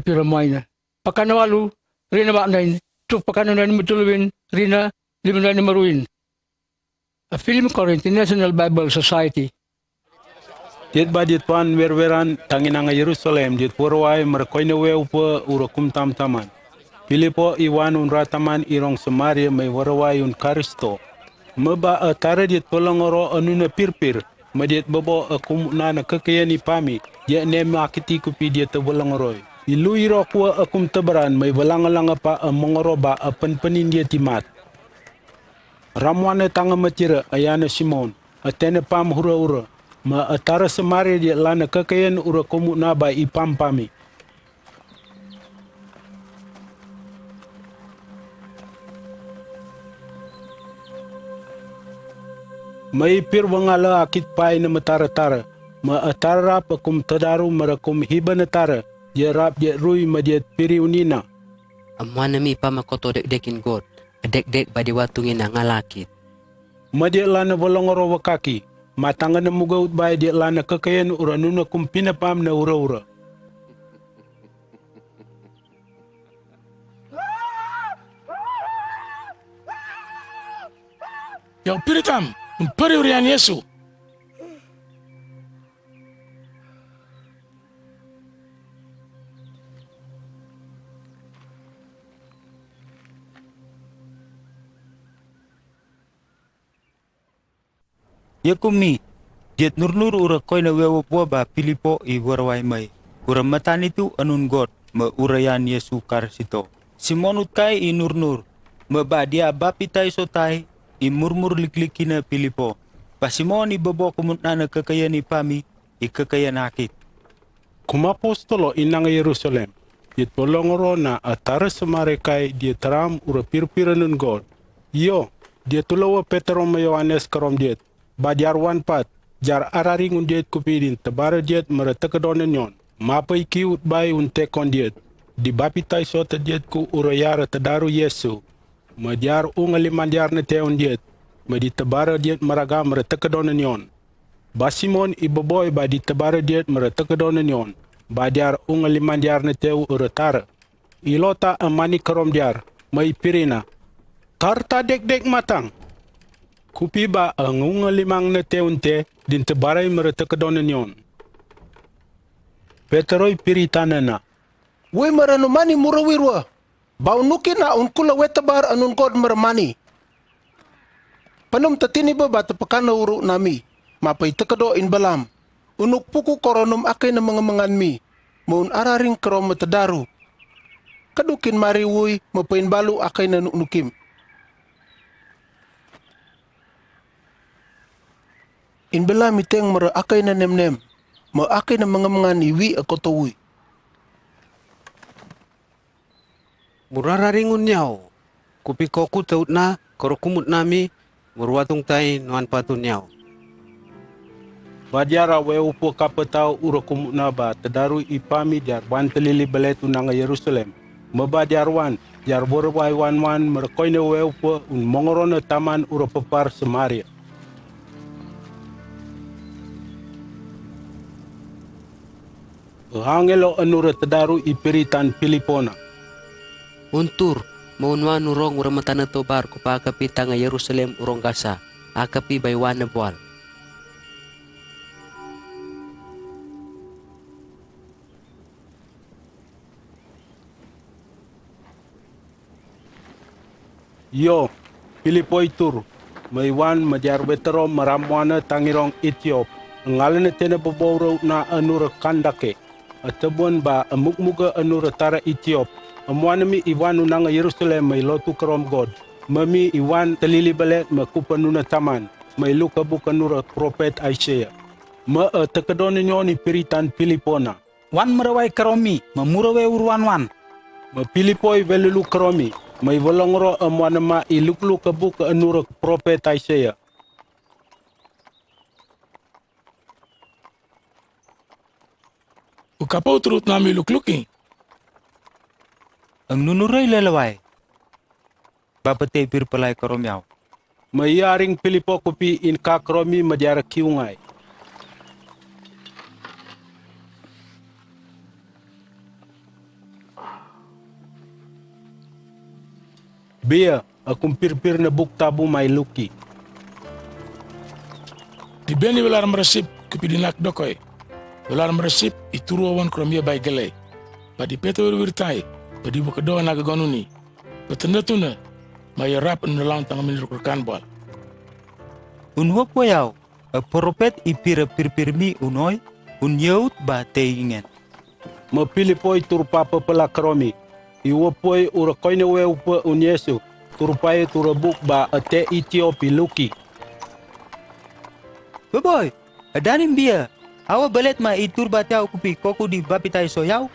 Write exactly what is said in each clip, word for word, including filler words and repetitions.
Pira mai na. Pakan na walu, ri na bahnai, tu pakan na nima tuluwin, ri na lima na nima ruin. A film Korinth International Bible Society. Tiat ba tiat wan werweran tang inanga Yerusalem, tiat warawai mara koina weu pe ura kum tamtaman. Pilipo i wan unra taman i rong Samaria mai warawai un Karisito. Meba a tara tiat pelongoro anuna pirpir, ma tiat bebo a kum na na kekayaan i pami, tiat nem akiti kupi tiat te pelongoroi. I lui ro kua a kum tebaran mai belang-lang apa a mengoro ba a penpenin tiat i mat. Ramwan na tanga matira ayana Simon, a tene pam hura-hura, ma a tara Samaria tiat lana kekayaan ura kum na ba i pam pami. Mai pir wangala akit pai na matara tara, ma a tara rap a kum tadaru mara kum hiba na tara, tiat rap tiat rui ma tiat piri unina. Amuan ami pama koto dekdek in God, a dekdek ba di watung ina ngala akit. Ma tiat lana belongoro wakaki, ma tanga na muga utbai tiat lana kekayaan ura nuna kum pina pam na ura-ura. Yau piri tam, un piri ura yan Yesu. Ia kumi, tiat nurnur ura koina weu pua ba Pilipo i warawai mai. Ura matanitu anun God, ma ura yan Yesu Karisito. Simon utkai i nurnur, ma ba dia bapitaiso tai, i murmur liklikina Pilipo. Ba Simon i bebo kumutna na kekayaan i pami, i kekayaan akit. Kum apostolo inanga Yerusalem, tiat pelongoro na a tara Samaria kai tiat teram ura pirpir anun God. Io, tiat tulawa Petero ma Yohanes karom tiat, ba tiar wan pat, tiar araring un tiat kupi din tebara tiat mara tekedo na nion, mapai kiu utbai un tekon tiat, di bapitaiso ta tiat ku ura yara tadaru Yesu, ma tiar unga liman tiar na teun tiat, ma di tebara tiat maraga mara tekedo na nion. Ba Simon i beboi ba di tebara tiat mara tekedo na nion, ba tiar unga liman tiar na teu ura tara. I lota a mani karom tiar, ma i pirina. Tar ta dekdek matang. Kupi ba a ngunga liman na teun te, din tebarai mara tekedo na nion. Petero i piri tanana. Woi mara nu mani mura wirwa. Ba un nuki na un kula wetabar anun God mara mani. Panum tatini ba ba tepakana uru nami, mapai tekedo in balam. Unuk puku koro num akai na mengamengan mi, ma un araring kero ma tadaru. Kadukin mari wui, mapai in balu akai na nuknukim. In balam i teng mara akai na nemnem, ma akai na mengamengan i wi a koto wui. Mura raring un niau, kupi ko ku tautna, koro kumutna mi, mura watung tai nuan patu niau. Ba tiar awe upo kapetau ura kumutna ba, tadaru i pami tiar wan telili belet unanga Yerusalem. Ma ba tiar wan, tiar bor wai wan wan mara koine we upo un mongoro na taman ura pepar Samaria. Hangelo anura tadaru i piri tan Pilipo na. Un tur, ma un wan urong ura matana tobar kupa akapi tanga Yerusalem urong Gasa, akapi bai wan na bual. Io, Pilipo i tur, ma i wan ma tiar wetero mara muana tangirong Itiop, ngalana tena bebou rau na anura Kandake, a tebon ba a mukmuka anura tara Itiop, a muana mi i wan unanga Yerusalem ma i lotu kerom God, ma mi i wan telili belet ma kupa nuna taman, ma i luka buka nura prophet Isaiah. Ma a tekedo na nion i piri tan Pilipo na. Wan mara wai kerom mi, ma mura we ur wan wan. Ma Pilipo i welulu kerom mi, ma i welongoro a muana ma i lukluka buka anura prophet Isaiah. Ukapo turut nami lukluki. Ang nunura i lelawai. Ba pete pir pelai kerom yau. Ma i aring Pilipo kupi in ka kerom mi ma tiar kiu ngai. Bia, akum pirpir na buk tabu mai luki. Di beni welar marsip kupi di nak dokoi. Welar marsip i turu awan krom ia bai gelai. Ba di peto wir wir tai, ba di wakadoa na gagon uni. Ba tenda tuna, ma ia rap un laun tang min ruk rekan bal. Un wapoi au, a prophet i pira pirpir mi unoi, un yaut ba tei ingen. Ma Pilipo i turpa pepela keromi, i wapoi ura koine we upa un Yesu, turpa i tura buk ba ate Etiop i luki. Beboi, a danim bia, awa belet ma i turba tiau kupi koku di baptize so yau.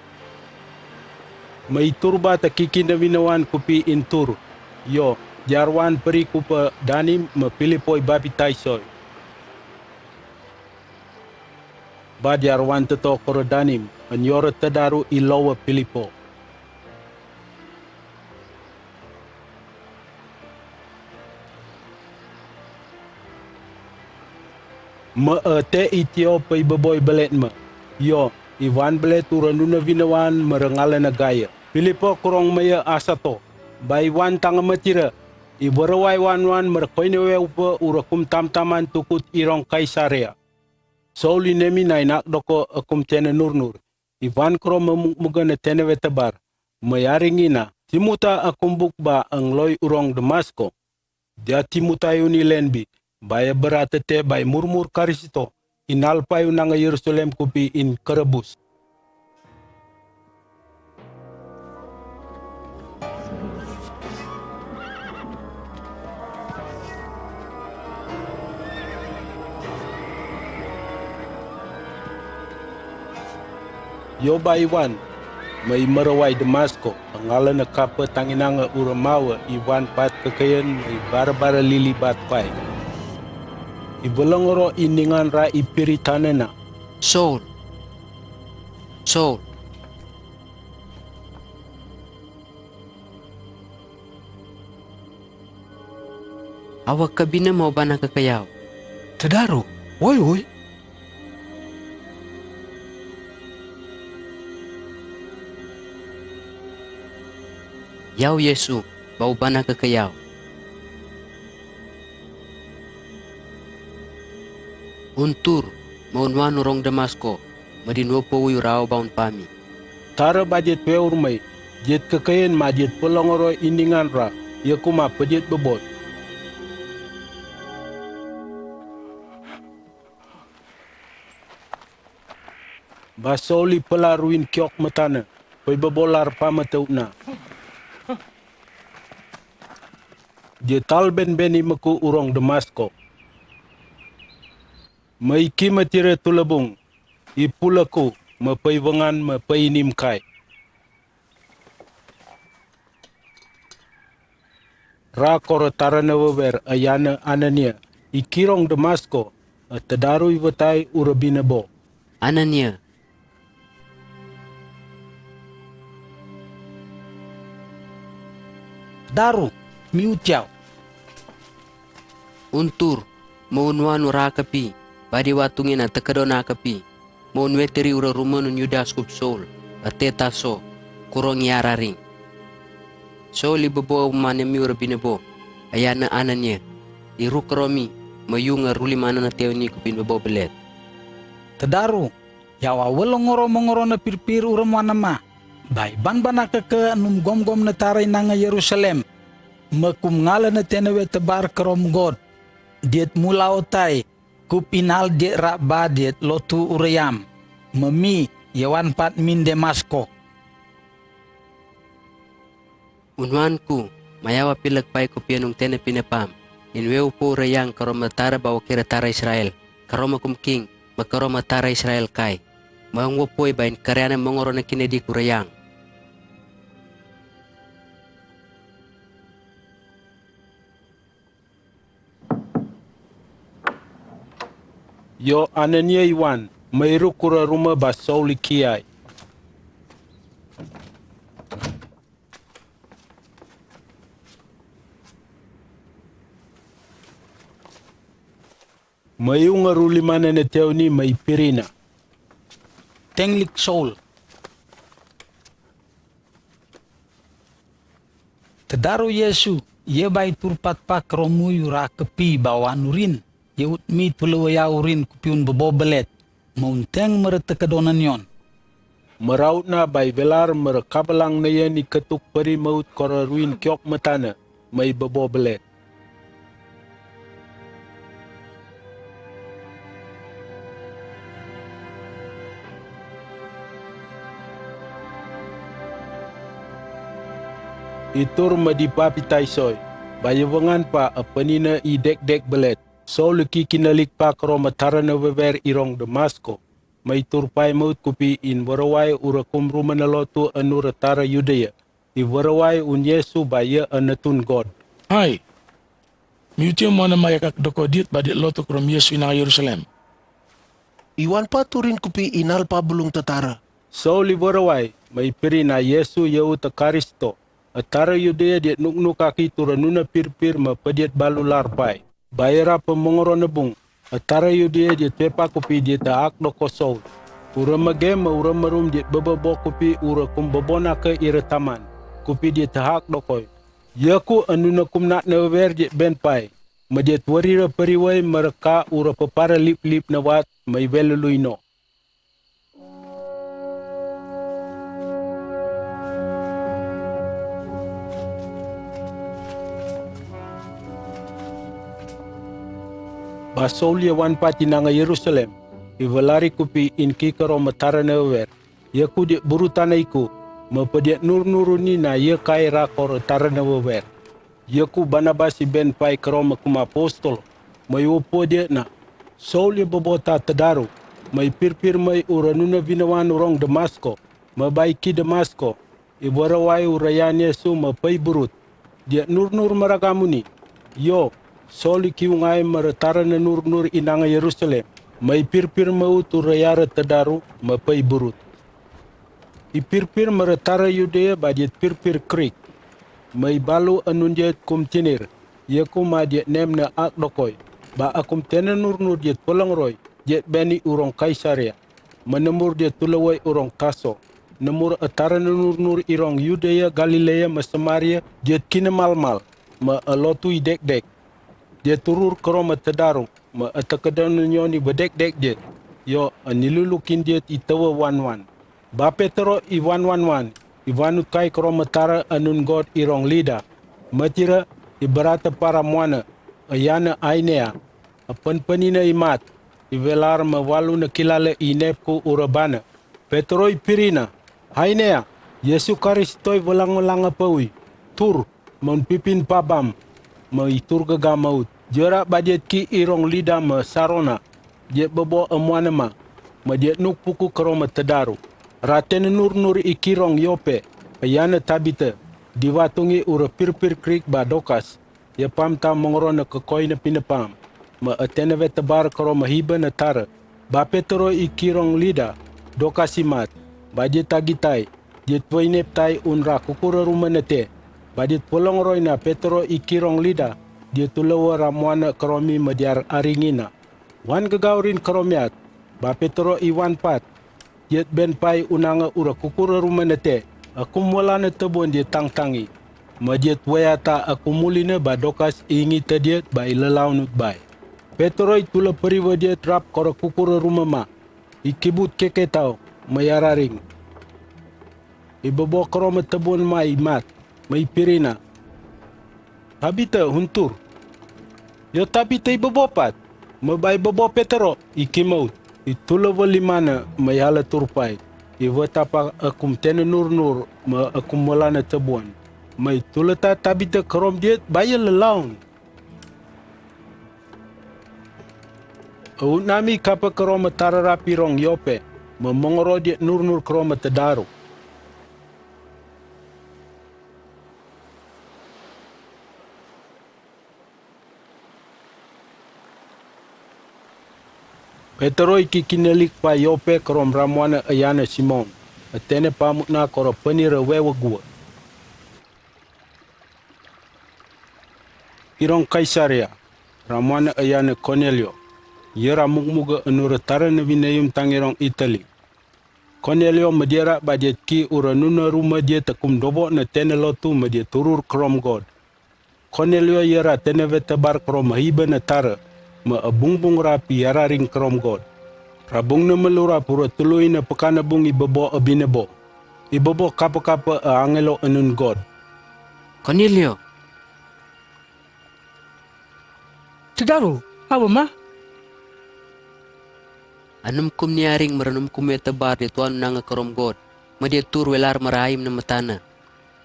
Ma i turba ta kiki na winawan kupi in tur, yo, diarwan peri kupa danim ma Pilipo i baptize so. Ba diarwan teto koro danim, an yoro tedaru i lowa Pilipo. Ma ate Etiop i beboi belet ma. Yo, i wan belet ura nuna winawan ma rengala na gaya. Pilipo kurong ma ia asato. Ba i wan tang ma tira. I berawai wan wan ma ra koine we upa ura kum tam taman tukut i rong Kaisarea. Saul i nemi na i nak doko akum tene nur nur. I wan kro ma muk muga na tene we tebar. Ma yaring ina, Timuta akum buk ba angloi urong Damasko. Dia Timuta i uni lenbi, ba ia beratete ba i murmur Karisito, i nalpa i unanga Yerusalem kupi in kerebus. Yo ba i wan, ma i merawai Damasko, angala na kapa tanginanga ura mawa i wan pat kekeen ma i bara bara lili bat pai. I belengoro i ningan ra i piri tanena. Saul. Saul. Awa kebina mau bana kekayau. Tedaru, woi woi. Yau Yesu, bau bana kekayau. Un tur, ma un wan urong Damasko, ma din wopo wi rau ba un pami. Tara ba jit peu rumai, jit kekeen ma jit pelongoro i ningan ra, ia kuma pejit bebot. Ba Saul i pela ruin kiok matana, pei bebolar pa mateu na. Jit tal benben i meku urong Damasko. Ma i ki ma tira tulebung, i pulaku, ma pei wengan, ma pei nim kai. Ra koro tara na wewer, ayana Anania, i ki rong Damasko, a tedaru i wetai ura bina bo. Anania. Daru, mi utiau. Un tur, ma un wan ura kepi, ba di watung ina tekedo na kepi, ma un weteri ura rumen un Yudas kup Saul, ate Tarso, kurong ia raring. Saul i bebo ma nemi ura bina bo, ayana Anania, i ru keromi, ma yunga ruli mana na teu ni kupin bebo belet. Tedaru, yau awal ngoro mengoro na pirpir ura mana ma. Ba i ban bana keke num gomgom na tara inanga Yerusalem. Ma kum ngala na tene we tebar kerom God. Diet mula otai, kup inal diet ra ba diet lotu ura yam. Ma mi, ia wan pat min Damasko. Un wan ku, ma yau apilak pai kupi anung tene pine pam. In we upo ura yang kerom tara ba wakira tara Israel. Kerom kum king, ma kerom tara Israel kai. Ma ung wapoi ba in karyana mengoro na kine di ku ura yang. Yo Anania i wan, ma i ru kura ruma ba Saul i kiai. Ma i unga ruli mana na teu ni ma i pirina. Tenglik Saul. Tadar o Yesu, ia bai tur pat pa keromu i ura kepi ba wan urin, ia ut mi tula waya urin kupi un bebo belet, ma un teng mera teka donan yon. Meraut na bai velar mera kabelang na ia ni ketuk peri maut kora ruin kiok matana, mai bebo belet. I tur ma di baptais oi, ba ia wengan pa a penina i dekdek belet, Saul i ki kinelik pa kero ma tara na wewer i rong Damasko, ma i tur pai maut kupi in werawai ura kum ruma na lotu a nura tara Yudea, i werawai un Yesu ba ia a natun God. Hai, miuti a moana ma yak doko dit ba dit lotu kero ma Yesu i nanga Yerusalem. I wan pa turin kupi i nal pa bulung tatara. Saul i werawai, ma i piri na Yesu ia uta Karisto, a tara Yudea dit nuknuk aki tura nuna pirpir ma pediat balu lar pai. Ba ia ra pa mengoro na bung, a tara Yudea dit pepa kupi dit a ak doko Saul. Ura mage ma ura marum dit bebebo kupi ura kum bebo naka ira taman, kupi dit a ak dokoi. Ia ku a nuna kum nak na wewer dit ben pai, ma dit wari ra periwai mereka ura pepara lip-lip na wat, ma i welului no. Ba Saul ia wan pat i nanga Yerusalem, i welari kupi in ki kero ma tara na wewer, ia ku dit buru tana i ku, ma pediat nur-nur uni na ia kai rakor tara na wewer. Ia ku Barnabas i ben pai kero ma kum apostol, ma i upo dit na. Saul ia bebo ta tadaru, ma i pirpir mai ura nuna vinawan u rong Damasko, ma bai ki Damasko, i werawai ura yan Yesu ma pai burut. Dit nur-nur maragam uni. Io, Saul i ki ungai mera tara na nur-nur i nanga Yerusalem, ma i pirpir maut ura yara tadaru, ma pai burut. I pirpir mera tara Yudea ba dit pirpir Krik. Ma i balu a nun dit kum tinir, ia ku ma dit nem na ak dokoi, ba a kum tena nur-nur dit pelongroi, dit beni u rong Kaisaria. Ma na mur dit tulawai u rong Taso. Na mur a tara na nur-nur i rong Yudea, Galilea, ma Samaria, dit kina malmal, ma a lotu i dekdek. Dit turur kero ma tadaru, ma a takadan na nyon i bedekdek dit. Io, a nilulukin dit i tawa wan-wan. Ba Petero i wan-wan-wan, i wanut kai kero ma tara a nun God i rong Lida. Matira, i berata pa ramoana, a yana Ainea, a penpenina i mat, i welar ma walu na kilala i nepku ura bana. Petero i pirina, Hainea, Yesu Karisto i welang-welang a paui, tur, ma un pipin pa bam, ma i tur gaga maut. Jera ba dit ki i rong Lida ma Sarona, dit bebo a moana ma, ma dit nuk puku kero ma tadaru. Ra tena nur-nur i ki rong Yope, a yana Tabita, di watungi ura pirpir Krik ba Dokas, ia pam ta mengoro na kekoi na pina pam, ma a tena we tebar kero ma hiba na tara. Ba Petero i ki rong Lida, Dokas i mat, ba dit tagi tai, dit wai nep tai un ra kukur a ruma na te, ba dit pelongroi na Petero i ki rong Lida, dit tulawa ramoana kero mi ma diar aringina. Wan gagau rin kero miat, ba Petero i wan pat, dit ben pai u nanga ura kukur a ruma na te, a kum wala na tebon dit tangtangi. Ma dit waya ta a kum ulina ba Dokas i ngi ta dit ba i lalaun ut bai. Petero i tula periwa dit rap kero kukur a ruma ma, i kibut keke tau, ma yara ring. I bebo kero ma tebon ma i mat, ma i pirina. Tabita, hun tur. Io Tabita i bebo pat, ma ba i bebo Petero, i ki maut, i tulawa limana ma i hala tur pai, i wata pa a kum tena nur-nur, ma a kum wala na tebon, ma i tula ta Tabita kero ma dit ba ia lalaun. A ut nami kapa kero ma tara rap i rong Yope, ma mengoro dit nur-nur kero ma tadaru. Petero i ki kinelik pa Yope kero ma ramoana a yana Simon, a tena pa mutna kero penira wewa gua. I rong Kaisaria, ramoana a yana Kornelio, ia ra mukmuka a nura tara na winayum tang i rong Itali. Kornelio madiara ba diat ki ura nuna ruma diat takum dobo na tena lotu madiat turur kerom God. Kornelio yara tena wetabar kerom hiba na tara, ma abungbung rapi yara ring kerom God. Rabung na melura pura tului na pekana bung ibabo abinabo. Ibabo kapa-kapa a angelo anun God. Kornelio. Tadaru, awa ma? Anum kum niaring meranum kum wetabar diat wan nanga kerom God. Madiat tur welar meraim na metana.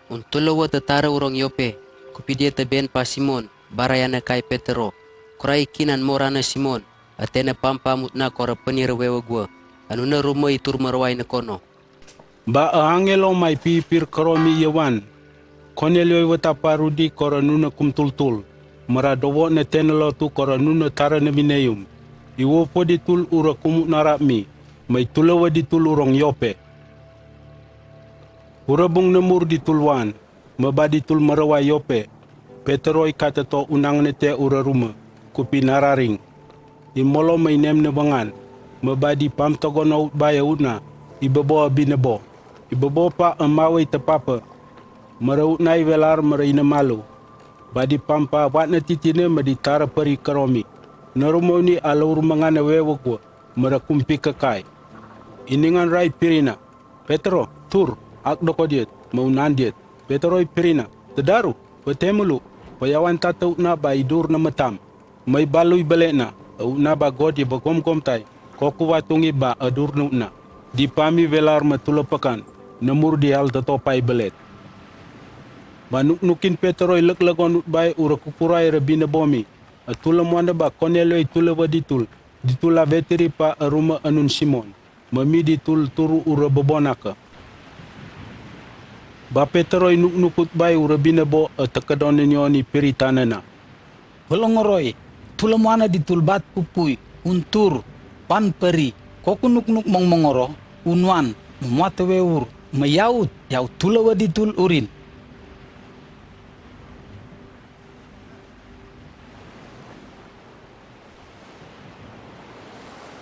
Un tulawa tatara urong Yope, kupi diat ta ben pa Simon, bara yana kai Petero. Kurai kinan morana Simon, atena pampa mutna kora penir wewa gua. Anuna ruma itur merawai na kono. Ba a angelo mai pipir keromi yawan. Kornelio iwa tapa rudi kora nuna kum tultul. Mera dobo na tena lotu kora nuna tara na bineyum. Iwa po ditul ura kum narap mi. Mai tulawa ditul urong Yope. Ura bung nemur ditul wan. Meba ditul merawai Yope. Petero ikatato unang nete ura ruma. Kupi nararing. Imolo mai nem na bangan. Meba di pam togono utba ya utna. Ibabo abinabo. Ibabo pa amawai tapapa. Mera utna iwelar mera ina malu. Ba di pampa wat na titi ne medi tara peri keromi. Na ruma uni alur mangan awewa gua. Mera kumpi kekai. Iningan rai pirina. Petero, tur, ak doko diat, maunan diat. Petero i pirina, tadaru, pete mulu, payawan tata utna ba idur na metam. Mai balui beletna, utna ba God iba gomgom tai, koku watungi ba adur na utna. Di pami welar ma tula pekan, nemur di al tatopai belet. Ba nuknukin Petero i leklagon utbai ura kukurai ra binabomi, atula muana ba Kornelio i tulawa ditul, ditul awetiri pa aruma anun Simon. Mami ditul turu ura babonaka. Ba Petero i nuknuk utbai ura binabo a takadon nioni piri tanana. Walongoroi, tula muana ditul bat kupui, un tur, pan peri, koku nuknuk mongmongoro, un wan, ma muat weur, ma yaut, yau tulawa ditul urin.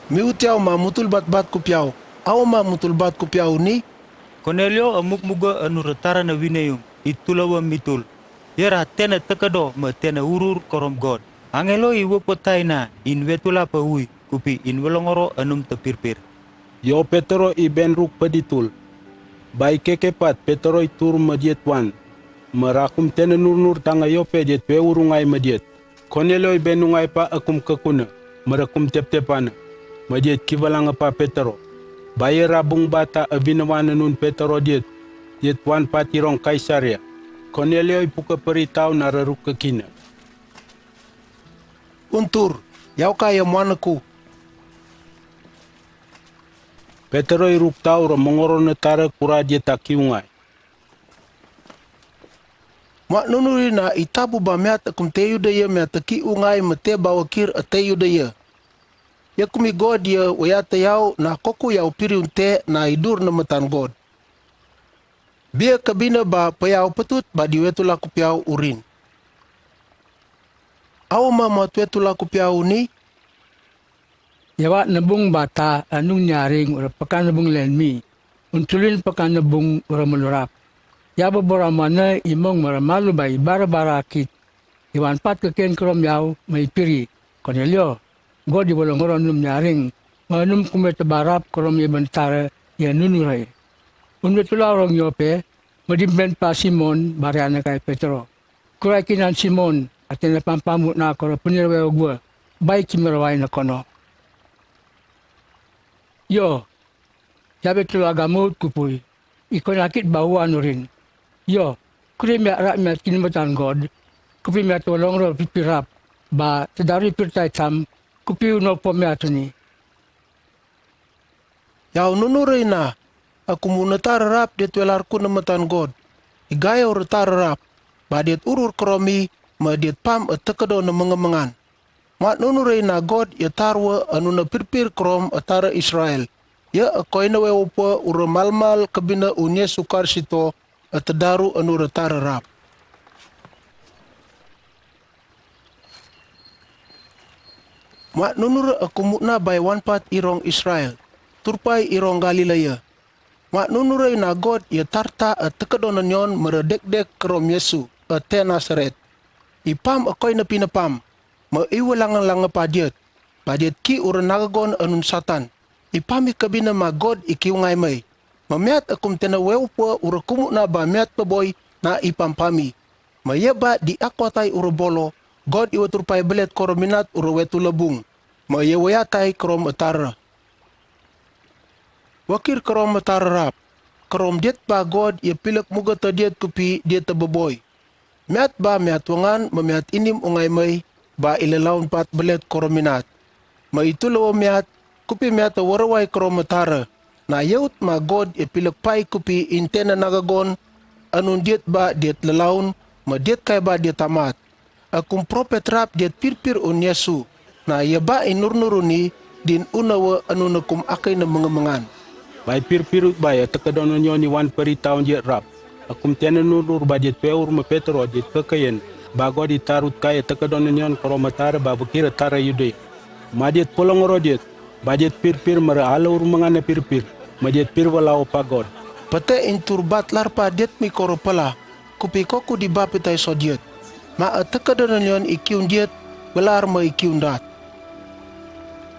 Miut yau ma mutul bat bat kupiau, au ma mutul bat kupiau ni. Kornelio a mukmuga anu ra tara na wineyum, i tulawa mitul. Yara tena takado ma tena urur kerom God. Angelo i wapo taina, in wetula pa ui, kupi in walongoro anum ta pirpir. Yo Petero i benruk pa ditul. Bai kekepat Petero i tur ma diat wan. Mera kum tena nurnur tanga Yope diat weur ungai ma diat. Kornelio i ben ungai pa akum kakuna, mera kum teptepana. Ma diat kibalang pa Petero. Bai ra bung bata awinawan anun Petero diat. Diat wan pa tirong Kaisaria. Kornelio i puka peritau na raruk kakina. Un tur, yau ka ya muanaku. Petero i ruk tau ra mongoro na tara kura diat ta ki ungai. Muak nunu ri na i tabu ba miat akum te Yudaya miat ta ki ungai ma te ba wakir a te Yudaya. Ya kumi God ya waya ta yau na koku yau piri un te na i dur na matan God. Bia kabina ba pa yau patut ba di wetula kupiau urin. Au ma muat wetula kupiau ni. Yawa na bung bata anung nyaring ura pakan na bung lenmi. Un tulin pakan na bung ura malurap. Yaba bora mana imong mara malu bai bara bara kit. Iwan pat keken kerom yau mai piri. Kornelio. God i walongoro num nyaring. Ma num kume ta barap kerom i bentara ya nunu rai. Un wetula urong Yope. Ma di ben pa Simon bara yana kai Petero. Kurai kinan Simon, atena pampamut na kora penir wewa gua, bai ki merawai na kono. Yo, yabe tula gamut kupui, i kona kit ba wan urin. Yo, kuri miat rap miat kini matan God, kupi miat walongoro pipi rap, ba tadaru pirtai tam, kupi uno po miat uni. Yau nunu rai na, aku mu na tara rap diat welar ku na matan God. I gaya ura tara rap, ba diat urur keromi, ma diat pam a takado na mengemengan. Muak nunu rai na God ya tarwa anu na pirpir kerom a tara Israel. Ya a koina wewa pa ura malmal kabina un Yesu Karsito, a tadaru anu ra tara rap. Muak nunu ra aku mutna bai wan pat i rong Israel, turpai i rong Galilaya. Wah nurnurei na God ia tartah a tekadon nion meredekdek kerom Yesu a teh Nasaret, i pam a koinapinapam, ma i walangalang pa diet. Ba diet ki ura nagagon anun Satan, i pami kebina ma God i kiu ngai mei. Ma miat a kum tena weu pua ura kumuh na ba miat peboi na i pam pami. Ma ia ba di akwatai ura bolo, God i watur pai belet koro minat ura wetu lebung. Ma ia wayatai kerom a tara. Wakir kerom a tara rap. Kerom diet ba God ia pilek muga ta diet kupi diet ta beboi. Miat ba miat wangan ma miat inim ungai mei, ba i lalaun pat belet koro minat. Ma i tulawa miat, kupi miat a warawai kerom a tara. Na yaut ma God ia pilek pai kupi intena nagagon, anun diet ba diet lalaun, ma diet kai ba diet amat. A kum propet rap diet pirpir un Yesu, na ia ba i nurnur uni, din unawa anun a kum akai na mengemengan. Ba i pirpir ut ba ia tekadon nion i wan peri taun diet rap. A kum tena nurnur ba diet peur ma Petro diet kekayen, ba God i tarut kai ia tekadon nion kerom a tara ba bekir a tara Yudea. Ma diet polongoro diet, ba diet pirpir mera ala ur mengan a pirpir, ma diet pirwalau pa God. Pete intur bat larpa diet mi koro pela, kupi koku di bapitaiso diet. Ma a tekadon nion i kiun diet, welar ma i kiun dat.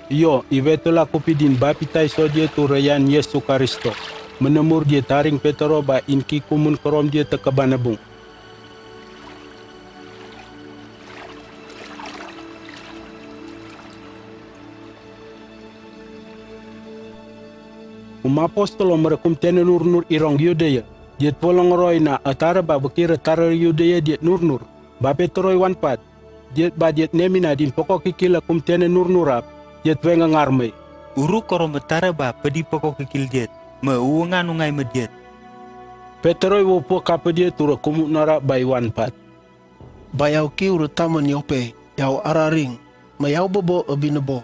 Io, i wetula kupi din bapitaiso diet ura yan Yesu Karisto. Menemur diet taring Petro ba in ki kumun kerom diet a kebana bung. Kum apostolo mera kum tena nurnur i rong Yudea, diet polongoroi na a tara ba bekir a tara Yudea diet nurnur, ba Petro i wan pat, diet ba diet nemina din poko kikil a kum tena nurnur rap, diet wengangar mei. Uru kerom a tara ba pedi poko kikil diet, ma u wengan ungai ma diet. Petro i wapua kapa diet ura kumuh na rap ba i wan pat. Ba yau ki ura taman Yope, yau araring, ma yau bobo a binebo.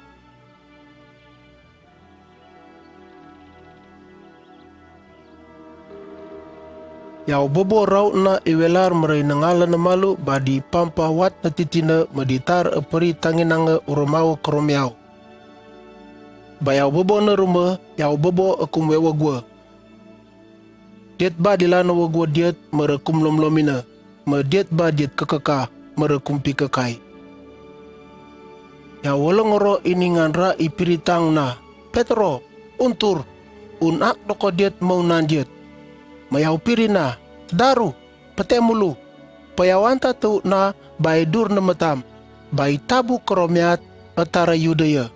Yau bobo rau na i welar mera i nengala na malu ba di pampa wat na titina ma di tar a peri tanginang a ura mawa kerom yau. Ba yau bobo na ruma, yau bobo a kum wewa gua. Diet ba di lana wagua diet mera kum lomlomina, ma diet ba diet kekeka mera kum pikekai. Yau walangoro i ningan ra i piri tang na, Petro, untur, un ak doko diet mau nan diet. Ma yau piri na, Tadaru, pete mulu, pa yau anta ta ut na ba i dur na matam, ba i tabu kerom miat a tara Yudea.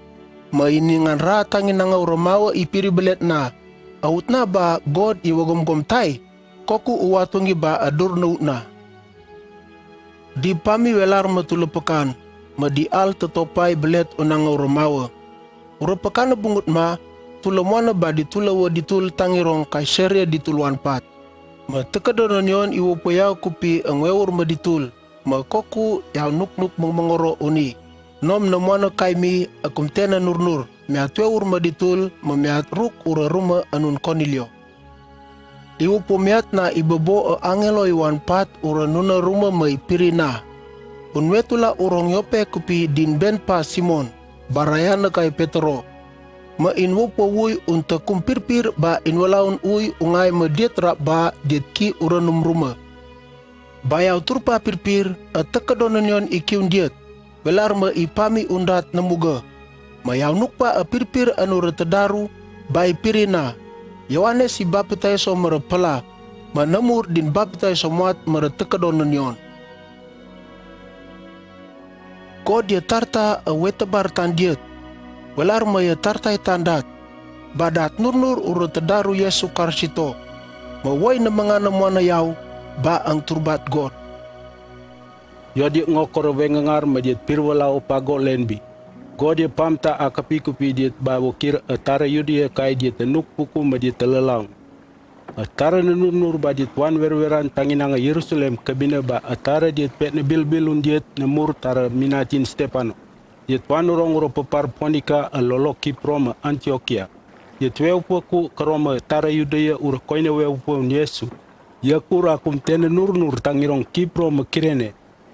Ma i ningan ra tanginang a ura mawa i piri belet na, a ut na ba God i wagomgom tai, koku u watungi ba a dur na ut na. Di pami welar ma tula pekan, ma di al tatopai belet unang a ura mawa. Ura pekan a bungut ma, tula muana ba di tula wa di tul tangi rong Kaisaria di tul wan pat. Ma tekadon nion i wapua yau kupi a ngweur ma di tul, ma koku yau nuknuk mengmengoro uni. Nom na muana kai mi a kum tena nurnur, miat weur ma di tul, ma miat ruk ura ruma anun Kornelio. I wapua miat na i bobo a angelo i wan pat ura nuna ruma ma i piri na. Un wetula u rong Yope kupi din ben pa Simon, ba raya na kai Petro. Ma in wapua wui un ta kum pirpir ba in walaun ui ungai ma diet rap ba diet ki ura num ruma. Ba yau turpa pirpir, a tekadon nion i kiun diet, welar ma i pami un dat na muga. Ma yau nukpa a pirpir anu ra tadaru, ba i piri na, Yohanes i bapitaiso mera pela, ma namur din bapitaiso muat mera tekadon nion. Ko dia tarta a wetabar tan diet, welar ma ia tartai tan dat, ba dat nurnur ura tadaru Yesu Karsito, ma wai na mengana muana yau, ba ang turbat God. Yau diet ngokor wengangar ma diet pirwalau pa God lenbi. God ia pamta a kapi kupi diet ba wakir a tara Yudia kai diet a nuk puku ma diet a lalaun. A tara na nurnur ba diet wan werweran tanginang a Yerusalem kebina ba a tara diet pet na bilbil un diet na mur tara minatin Stepano. Diet wan urong ura pepar Ponika a lolok Kipro ma Antiokia. Diet weu puku kerom a tara Yudia ura koine weu puku un Yesu. Ia kura kum tena nurnur tangi rong Kipro ma Kirene.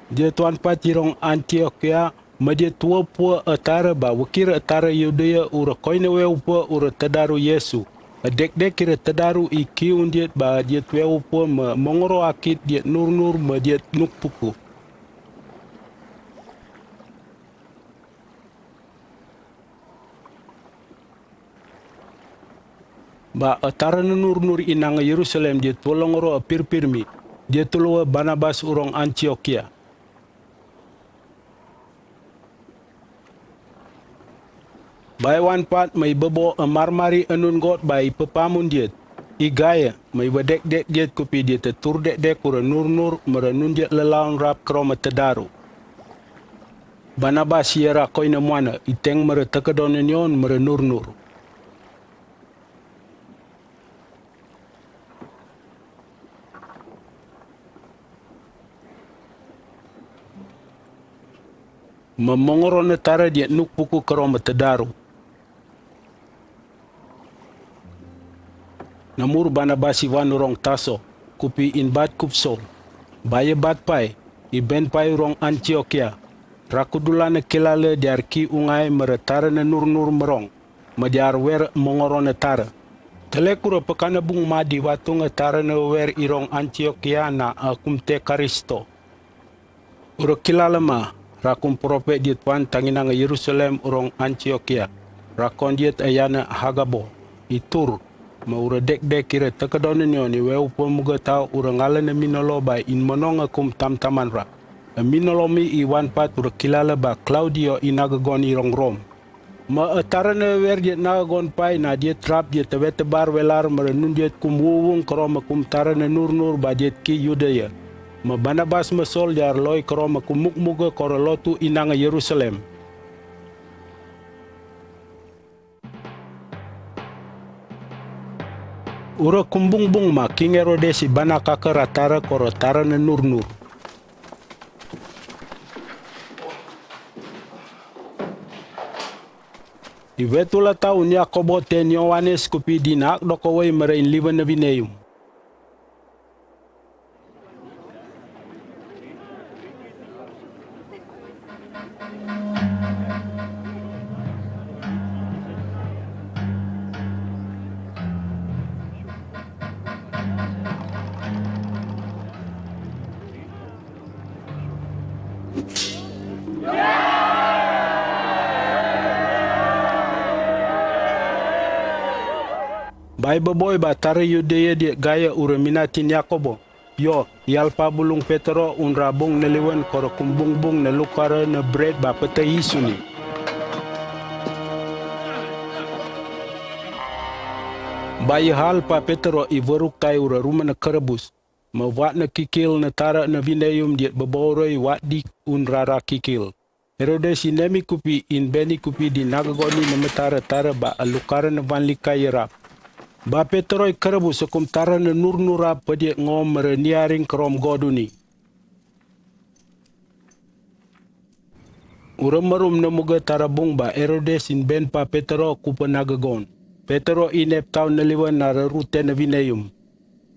Diet wan pati rong Antiokia, ma diet wapua a tara ba wakir a tara Yudia ura koine weu puku ura tadaru Yesu. Adekdek ira tadaru i ki undiat ba diat weu pua me mongoro akit diat nurnur me diat nukpuku. Ba atara nurnur inang Yerusalem diat tolongoro apirpirmi, diat tuluwa Barnabas urong Antiokia. Ba iwan pat me ibebo amarmari anun God ba ipepamun diat. I Gaya, me iwa dekdek diat kupi diat atur dekdek ura nurnur, mera nun diat lalaun rap kero me tadaru. Barnabas iara koina muana, iteng mera takedon nion mera nurnur. Me mongoro ne tara diat nukpuku kero me tadaru. Namur Barnabas iwan urong Tarso, kupi inbat kup Saul. Ba ibat pai, iben pai urong Antiokia. Rakudulan ne kilala diar ki ungai mera tara ne nurnur merong. Me diar wer mongoro ne tara. Telek ura pekana bung ma di watung tara ne wer irong Antiokia na akum te Karisto. Ura kilala ma, rakum propet diat wan tanginang Yerusalem urong Antiokia. Rakon diat ayana Hagabo, itur, me ura dekdek ira takedon nion iweu pua muga tau ura ngala ne minolo ba in monong akum tamtaman ra. Aminolo mi iwan pat ura kilala ba Klaudio i nagagon irong Rom. Me atara ne wer diat nagagon pai na diat rap diat awe tebar welar mera nun diat kum wuwung kero me kum tara ne nurnur ba diat ki Yudea. Me Barnabas me Saul diar loi kero me kum mukmuga kero lotu inang Yerusalem. Ura kumbungbung ma King Herodes ibana kakera tara kero tara ne nurnur. Iwe tula tau un Yakobo ten Yohanes kupi di nak dokowei mera in liwan ne bineyum. Ba ibeboi ba tara Yudea diat Gaya ura minatin Yakobo. Yo, ialpa bulung Petero un rabung ne liwan kero kumbungbung ne lukara ne bret ba pete Yisu ni. Ba ihal pa Petero iwaruk tai ura ruma ne kerebus. Me wat ne kikil ne tara ne bineyum diat bebou roi wat dik un rara kikil. Herodes inemi kupi inbeni kupi di nagagon ni ne metara tara ba alukara ne vanlikai rap. Ba Petero ikerebus akum tara ne nurnur rap pediat ngom mera niaring kerom goduni. Ura merum ne muga tara bung ba Herodes inben pa Petero kupe nagagon. Petero inep tau ne liwan na rarute ne bineyum.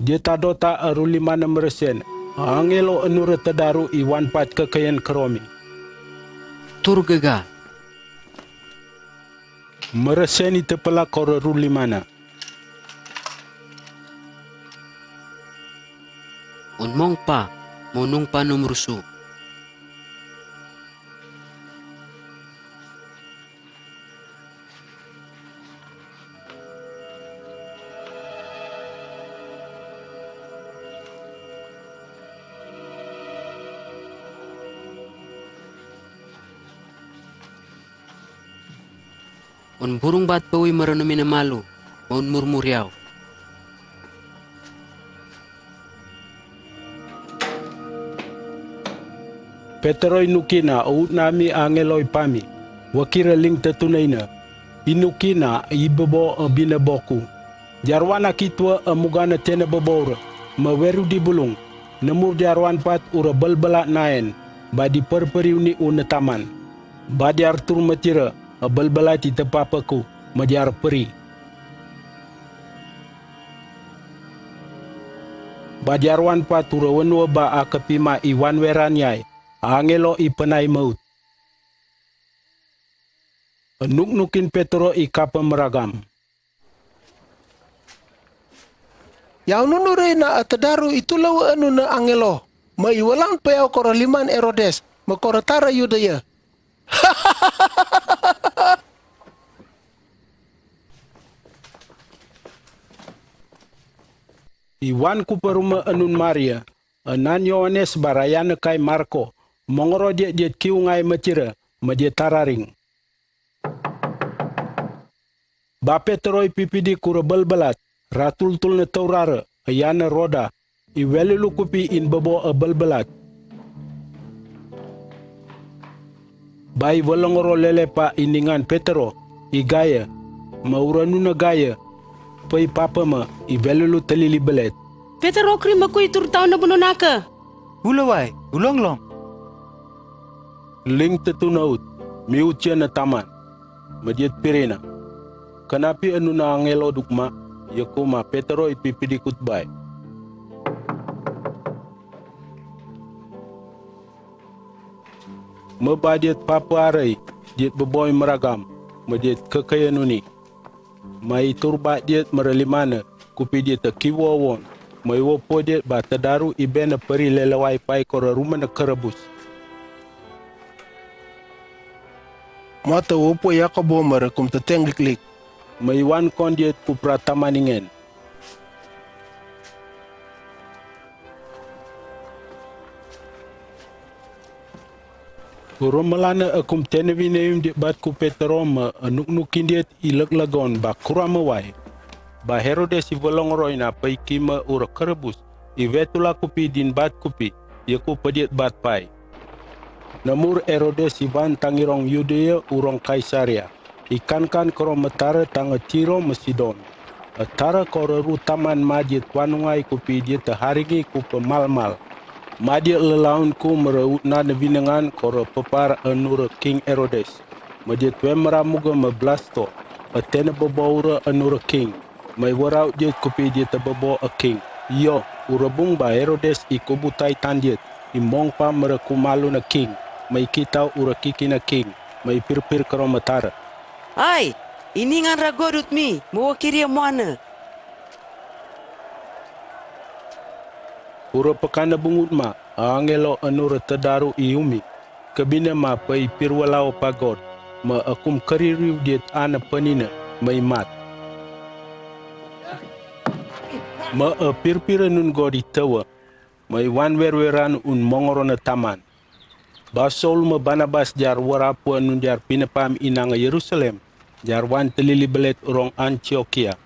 Diata dota aru lima ne meresen. Angelo anura tadaru iwan pat kekayan keromi. Turgega. Meresen itepela koro aru lima ne. Unmong pa, monung pa num rusu. Un burung bat pewi merenumi ne malu, un murmuriau. Petero inukina, ut nami angeloi pami, wakira ling tetunaina, inukina, ibebo abina boku. Jarwana kitua amugana tena bebora, maweru di bulung, nemur jarwan pat ura belbela naen, ba di perperi uni una taman. Ba diar tur matira, abelbela ti tepapaku, ma diar peri. Ba diar wan pa tura wenua ba akepima iwan weran yai, angelo ipenai maut. Nuknukin Petero ikapa meragam. Yau nunu rei na ata daru i tulawa anu na angelo, ma i walan payau kora liman Herodes, ma kora tara Yudea. I wan ku peruma anun Maria, anan Yohanes ba rayana kai Marko, mengoro diet diet kiu ngai matira, ma diet tararing. Ba Petero i pipidi kura belbelat, ratultul na taurara, ayana Roda, i welulu kupi in bebo a belbelat. Ba i welongoro lelepa i ningan Petero, i gaya, ma ura nuna gaya, pai papa ma, i welulu talili belet. Petero kri makui tur tau na buno naka. Ula wai, ulonglong. Ling tetu na ut, miutia na taman, ma diet pirina. Kanapi anu na angelo dukma, yaku ma Petero i pipidi kutbai. Ma ba diet papa arai, diet beboi meragam, ma diet kekaya nuni. Ma i turba diet meralimana, kupi diet a kiwo won, ma i wopo diet ba tadaru i bena peri lelewai pai kora ruma na kerebus. Mata wopo Yakobo mera kum teteng liklik. Ma i wan kon diet kupra taman ingen. Ura melana a kum tenewi newim diet bat ku Petero ma a nuknukin diet i leklagon ba kura mewai. Ba Herodes i welongoro ina pai kima ura kerebus, i wetula kupi din bat kupi, yaku pediet bat pai. Namur Herodes i wan tangirong Yudea urong Kaisaria. I kankan koro matara tanga Tiro ma Sidon. A tara koro ru taman ma diet wanungai kupi diet a haringi kupa malmal. Ma diet lelaun ku mera utna na winengan koro pepar anura King Herodes. Ma diet we mera muga ma Blasto. A tena bebo ura anura King. Ma i warau diet kupi diet a bebo a King. Yo, ura bung ba Herodes i kubutai tan diet. I mongpa mera kumalu na King. Ma i kitau ura kiki na King. Ma i pirpir koro matara. Ai, i ningan ra godut mi, ma wa kiria moana. Ura pekana bungut ma, a angelo anura tadaru i umi. Kebina ma pai pirwalau pa God, ma a kum keririu diet ana penina, ma i mat. Ma a pirpir anun God i tawa, ma i wan werweran un mongoro na taman. Ba Saul ma Barnabas jar warapu anun jar pinapam inanga Yerusalem, jar wan telili belet urong Antiokia.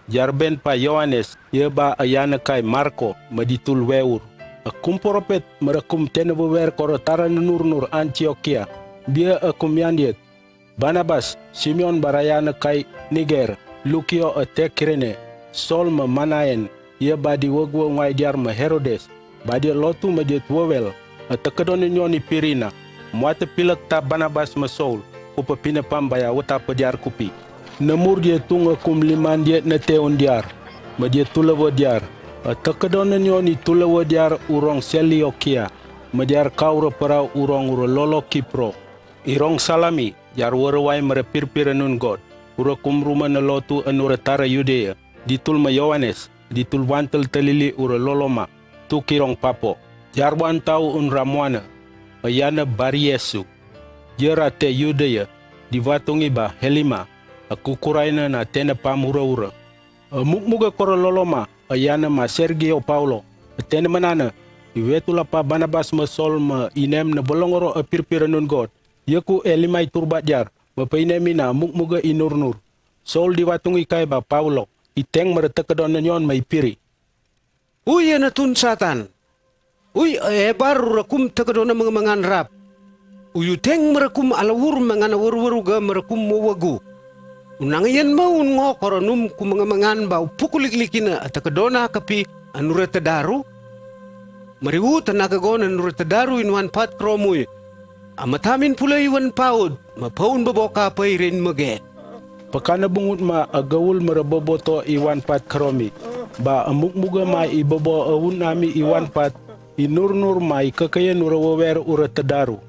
Jar ben pa Yohanes, ia ba ayana kai Marko, ma ditul weur. A kum propet, mera kum tena wewer koro tara nurnur Antiokia. Bia a kum yan diet. Barnabas, Simeon ba rayana kai Niger, Lukio a te Kirene, Saul ma Manaen, ia ba di wegwe ngai diar ma Herodes, ba diet lotu ma diet wewel, a tekedo na nyon i pirina, muata pilek ta Barnabas ma Saul, kupa pinapam ba ya wata pe diar kupi. Namur diet tung a kum liman diet na teun diar, ma diet tulawa diar, a tekedo na nyon i tulawa diar urong Seleukia, ma diar kau ra perau urong ura lolo Kipro. I rong Salami, jar wara wai mera pirpir anun God, ura kum ruma na lotu anura tara Yudea, ditul ma Yohanes, ditul wantel telili ura lolo ma, tu ki rong papo. Jar wan tau un ra moana, ayana Bar-Yesu. Ia ra te Yudea, di watungi ba Helima, a kukuraina na tena pam ura ura. A mukmuga koro lolo ma, ayana ma Sergio Paulo, a tena manana, i wetula pa Barnabas ma Saul ma inem na bolongoro a pirpir anun God, yaku Helima i turba diar, ma pa inem ina a mukmuga i nurnur. Saul di watungi kai ba Paulo, i teng mera tekedo na nyon ma i piri. Ui ana tun Satan. Ui a ebar ura kum tekedo na mangamangan rap. Ui u teng mera kum alawur mangan a warwaru ga mera kum mowagu. U nang ian ma un ngo koro num ku mangamangan ba u puku liklik ina a tekedo na kapi anura tadaru. Mari u tana kagon anura tadaru in wan pat kro mui. A matamin pula i wan paud, ma paun babo ka pai rin mage. Pekana bungut ma a gaul mera babo to i wan pat kro mi. Ba a mukmuga ma i babo a un ami i wan pat, i nurnur ma i kekaya nura wawer ura tadaru.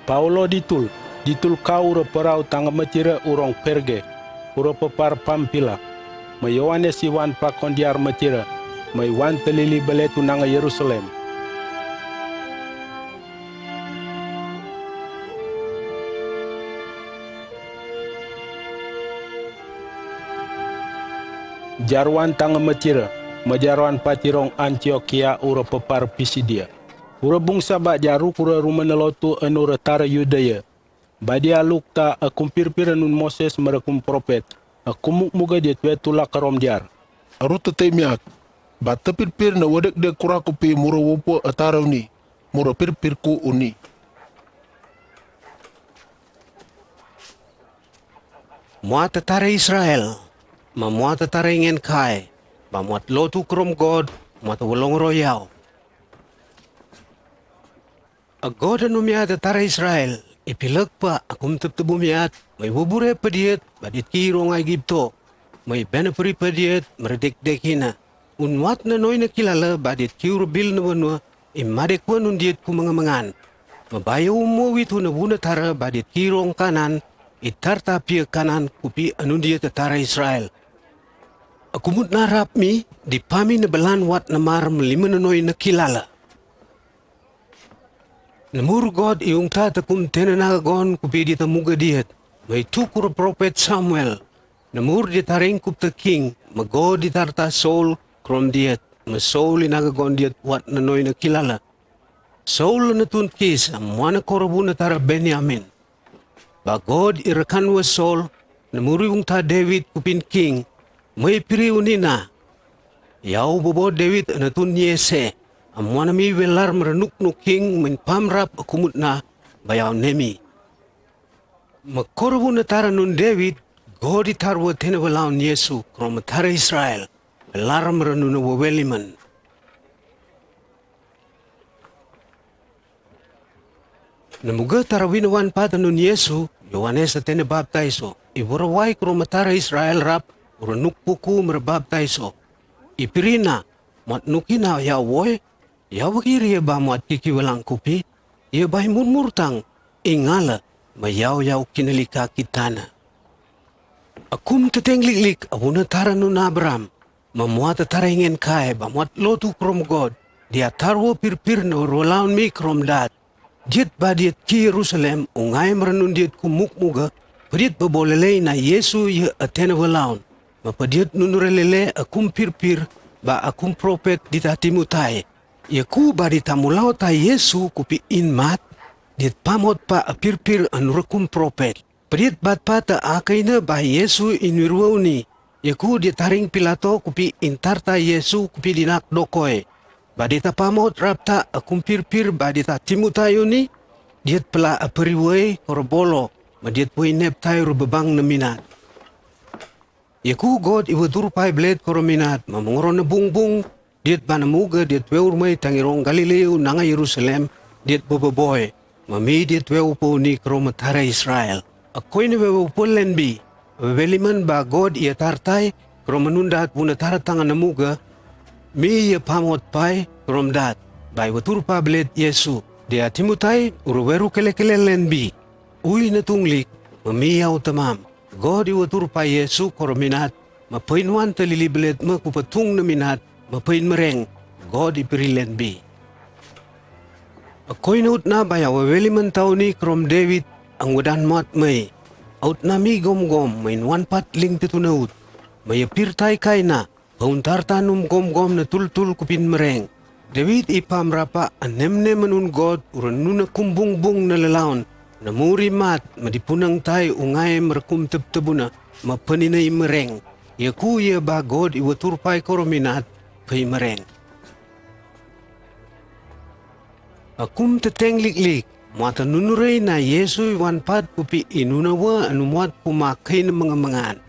Paulo ditul, Jitul kau ura perau tangam mecire urong Perge, ura pepar Pampila. Ma Yohanes iwan pakon diar mecire, ma iwan telili belet unang Yerusalem. Jarwan tangam mecire, ma jarwan patirong Antiokia ura pepar Pisidia. Ura bungsa ba jaruk ura rumen lotu anu ura tara Yudea. Ba dia lukta akum pirpir anun Moses merakum prophet, akum mukmuga dia twe tulak karom diar. Aru tete miak, ba tepirpir na wadek de kura kupi mura wopo atara uni, mura pirpir ku uni. Muat atara Israel, ma muat atara ingen kai, ba muat lotu krom God, muat awalong royau. A God anu miat atara Israel, i pilak pa akum teptebu miat, ma i wabure padiat, ba dit ki rong Aigipto, ma i bena peri padiat, meredik dekina. Un wat na noi na kilala, ba dit ki ura bil na banua, i madek wan un diat ku menga mengan. Ma ba ya umo witu na buna tara, ba dit ki rong Kanan, i tarta pia Kanan, kupi anun diat atara Israel. Akum utna rap mi, di pami na balan wat na mar melima na noi na kilala. Na mur God i ungta takum tena naga gon kupi di tamuga diat, ma i tuk ura prophet Samuel. Na mur di taring kup ta king, ma God i tarta Saul krom diat, ma Saul i naga gon diat wat na noi na kilala. Saul na tun Kis, a muana korobu na tara Benyamin. Ba God i rakan wa Saul, na mur i ungta David kupin king, ma i piri uni na. Yau bobo David na tun Yese, a muana mi welar merenuk nuk king, ma i pamrap akum utna, ba yau nemi. Ma korobu na tara nun David, God i tarwa tena walaun Yesu, krom atara Israel, welar merenuna waweliman. Na muga tara wina wan pata nun Yesu, Yohanes atena baptaiso, i wara wai krom atara Israel rap, ura nuk puku mera baptaiso. I piri na, muat nuki na yau woi, yau wagi ria ba muat kiki walang kupi, ia ba i murmur tang, i ngala, ma yau yau kinalika kitana. Akum teteng liklik, abuna tara nun Abraham, ma muat atara ingen kai, ba muat lotu krom God, dia tarwa pirpir na walaun mi krom dat. Diat ba diat ki Yerusalem, ungai merenun diat ku mukmuga, padiat ba bolelei na Yesu ia atena walaun. Ma padiat nunura lele akum pirpir, ba akum prophet di ta Timotai. Ia ku ba di ta mulau ta Yesu kupi in mat, diat pamot pa apirpir anura kum prophet. Padiat bat pata akaina ba Yesu in wirwa uni, ia ku diat taring Pilato kupi in tarta Yesu kupi dinak dokoi. Ba diat ta pamot rap ta akum pirpir ba diat ta Timotai uni, diat pela aperiwai koro bolo, ma diat wai neptai ura babang na minat. Ia ku God i watur pai belet koro minat, ma mengoro na bungbung, diat ba na muga diat weu rumai tangi rong Galilea unang Yerusalem, diat boboboi, ma mi diat weu po ni krom atara Israel. Akoi na weu po lenbi, weweliman ba God ia tartai, krom anun dat buna tara tanga na muga, mi ia pamot pai, krom dat, ba i watur pa belet Yesu, dia Timotai, ura weru kele-kele lenbi. Ui na tunglik, ma mi yau tamam. God i watur pa Yesu koro minat, ma pain wan ta lili belet ma ku patung na minat, ma pain mereng, God i piri lenbi. Akoi na utna ba ya waweliman tau ni krom David, ang wadan mat mai. Autna mi gomgom, ma in wan pat ling tetu na ut. Ma ia pirtai kaina, ba un tarta num gomgom na tultul kupin mereng. David i pamrapa anemnem anun God ura nuna kumbungbung na lalaun. Na muri mat ma dipunang tai ungai merekum tebtebuna ma paninai mereng. Ia ku ia ba God i watur pai koro minat pai mereng. Akum teteng liklik, muat anunurei na Yesu i wan pat kupi i nuna wa anu muat kuma kaina mengemengan.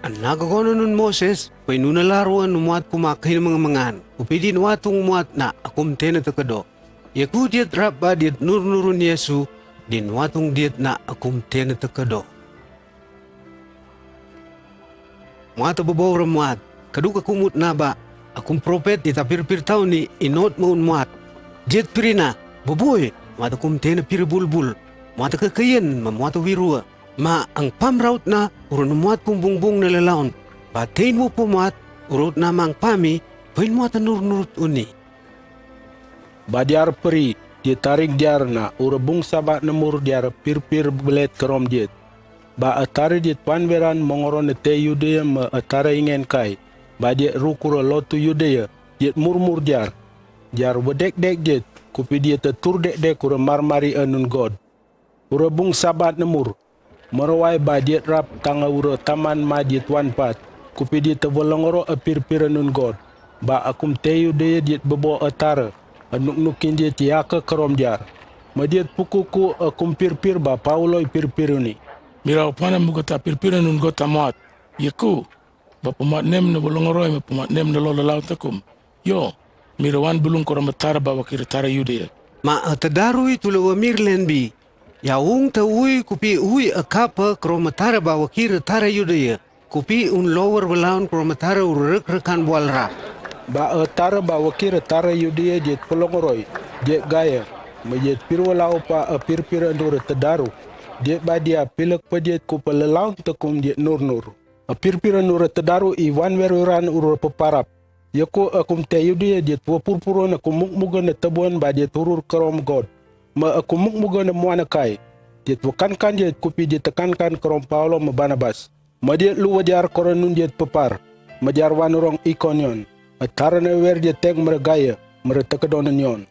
An naga gon anun Moses, pai nuna larwa anu muat kuma kaina mengemengan, kupi din watung muat na akum tena tekedo. Ia ku diat rap ba diat nurnurun Yesu, din watung diat na akum tena tekedo. Muat ababau ra muat, keduk akum utna ba, Akum propet dieta pirpir tawani inot ma un mwat. Diet pirina, beboi, mwat akum tena pir bulbul, mwat kekeien ma mwat wirua. Ma angpam rautna ura na mwat kumbungbung na lelaun. Ba tein wo pemwat, ura utna ma angpami, pein mwat anur nurut uni. Ba diar peri, diet tarik diar na ura bung Sabat na mur diar pirpir belet kerom diet. Ba atare diet panberan mengoro na te Yudea ma atare ingen kai. Ba diet ruk ura lotu Yudea, diet murmur diar. Diar wedekdek diet, kupi diet atur dekdek ura marmari anun God. Ura bung Sabat na mur. Merawai ba diet rap tanga ura taman ma diet wan pat. Kupi diet awa lengoro apirpir anun God. Ba akum te Yudea diet bebo atare. Anuk nukin diet yaka kerom diar. Ma diet pukuku akum pirpir ba Pauloi pirpir uni. Mira wa pana muga ta pirpir anun God ta mwat. Yaku. Ba pemwat nem na wa lengoroi ma pemwat nem na lo lelaun takum. Yo. Mira wan bulung kerom atare ba wakir atare Yudea. Ma atedarui tula wa mir lenbi. Ya ung ta ui kupi ui akapa kerom atare ba wakir atare Yudea. Kupi un lower belaun kerom atare ura rek rekan bual ra. Ba atare ba wakir atare Yudea diet pelongoroi. Diet gaya. Ma diet pirwalau pa apirpir anur atedaru. Diet ba dia pilek pa diet kupa lelaun takum diet nur nur. Apirpir anur atedaru i wan weru ran ura peparap. Yaku akum te Yudea diet wa purpuron akum mukmuga na tabuan ba diet urur kerom God. Ma akum mukmuga na mwana kai. Diet wa kankan diet kupi diet kankan kerom Paulo ma Barnabas. Ma diet luwa diar keron nun diet pepar. Ma diar wan rong Ikonion. Atare na wer diet teng mera gaya, mera tekedon nion.